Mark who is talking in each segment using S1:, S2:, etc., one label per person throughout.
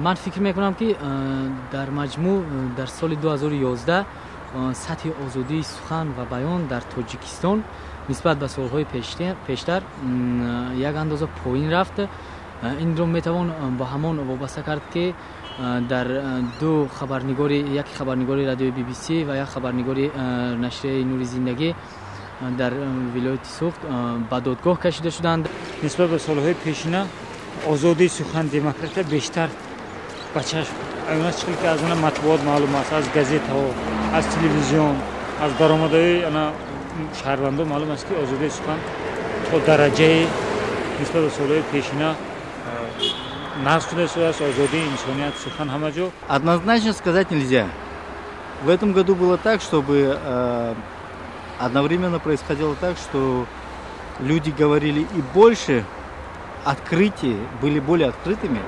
S1: Ман фикр мекунам, ки дар маҷмӯъ дар соли 2011 сатҳи озодии сухан ва баён дар Тоҷикистон нисбат ба солҳои пештар як андоза поин рафт. Инро метавон ба ҳамон вобаста кард, ки дар ду хабарнигори, яке хабарнигори радиои BBC ва як хабарнигори нашрияи «Нури зиндагӣ» дар вилояти Суғд ба додгоҳ кашида шуданд.
S2: Нисбат ба солҳои пешина озодии сухан, демократия бештар ба чашм ояд, ки аз ана матбуот маълум аст, аз газетаҳо, аз телевизион, аз баромадҳои ана шаҳрвандон маълум аст, ки озодии сухан то дараҷаи нисбат ба солҳои пешина нағз шуда истодааст, озодии инсоният, сухан ҳама ҷо.
S3: Однозначно сказать нельзя. В этом году было так, чтобы одновременно происходило так, что люди говорили и больше открытие, были более открытыми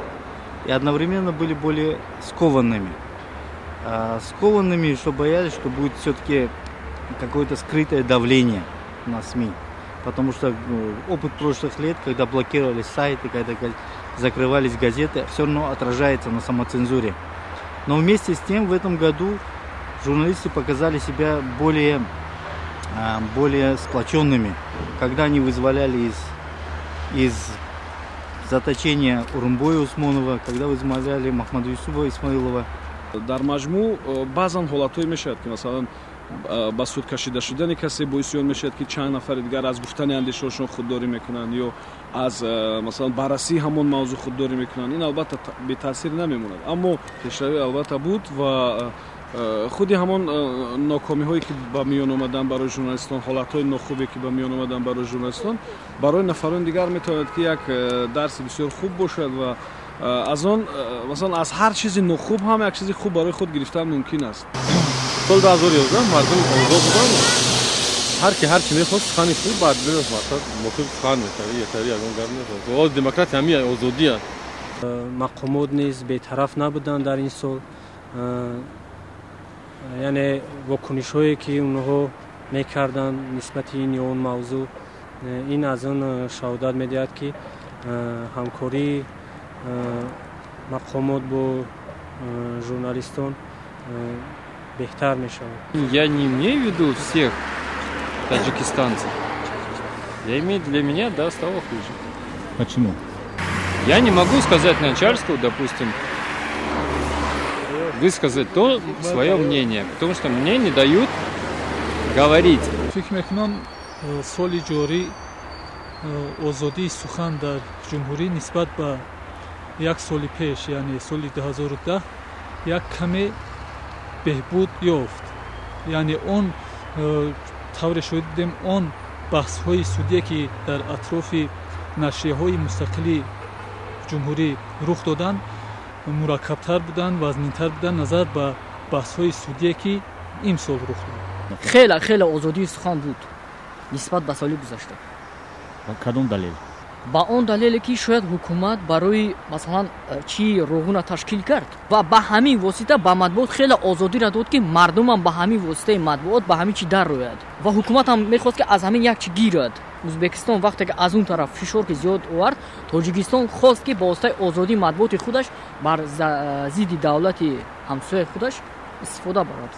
S3: и одновременно были более скованными. Скованными, что боялись, что будет все-таки какое-то скрытое давление на СМИ. Потому что, ну, опыт прошлых лет, когда блокировали сайты, когда закрывались газеты, все равно отражается на самоцензуре. Но вместе с тем в этом году журналисты показали себя более сплоченными, когда они вызволяли из заточения Урумбоя Усмонова, когда вызволяли Махмадюсуба Исмаилова.
S4: Дар маҷмӯъ баъзан ҳолатҳое мешавад, ки масалан ба суд кашида шудани касе боиси он мешавад, ки чанд нафари дигар аз гуфтани андешаҳошон худдорӣ мекунанд ё аз масалан баррасии ҳамон мавзӯъ худдорӣ мекунанд. Ин албатта бетаъсир намемонад, аммо пешравӣ албатта буд ва худи ҳамон нокомиҳое, ки ба миён омаданд барои журналистон, ҳолатҳои нохубе, ки ба миён омаданд барои журналистон, барои нафарони дигар метавонад, ки як дарси бисёр хуб бошад ва аз он, масалан, аз ҳар чизи нохуб ҳам як чизи хуб барои худ гирифтан мумкин аст.
S5: Соли 2011 мардум озод буданд, ҳар ки ҳар чӣ мехост, сухани хуб баъд мақсад мувофиқ сухан мекард, якари ягон гап нест. Демократия ҳамин озодӣ аст.
S6: Мақомот низ бетараф набуданд дар ин сол, яъне вокунишҳое, ки онҳо мекарданд нисбати ин ё он мавзӯъ, ин аз он шаҳодат медиҳад, ки ҳамкории мақомот бо журналистон беҳтар мешавад.
S7: Я не имею в виду всех таджикистанцев. Я имею, для меня, да, стало хуже.
S8: Почему?
S7: Я не могу сказать начальству, допустим, высказать то свое мнение, потому что мне не дают говорить.
S9: Фикр мекунам, соли ҷорӣ озодии сухан дар ҷумҳурӣ нисбат ба як соли пеш, яъне соли 2010, як каме беҳбуд ёфт. Яъне он тавре шоҳид будем, он баҳсҳои судие, ки дар атрофи нашрияҳои мустақили ҷумҳурӣ рух доданд, мураккабтар буданд, вазнинтар буданд назар ба баҳсҳои судие, ки имсол рух дод.
S10: Хеле, хеле озодии сухан буд нисбат ба соли гузашта.
S8: Ба кадом далел?
S10: Ба он далеле, ки шояд ҳукумат барои, масалан, чӣ Роғуна ташкил кард ва ба ҳамин восита ба матбуот хеле озодиро дод, ки мардумам ба ҳамин воситаи матбуот ба ҳамин чи даррояд ва ҳукуматам мехост, ки аз ҳамин як чи гирад. Ӯзбекистон вақте ки аз он тараф фишор ки зиёд овард, Тоҷикистон хост, ки ба воситаи озодии матбуоти худаш бар зидди давлати ҳамсояи худаш истифода барад.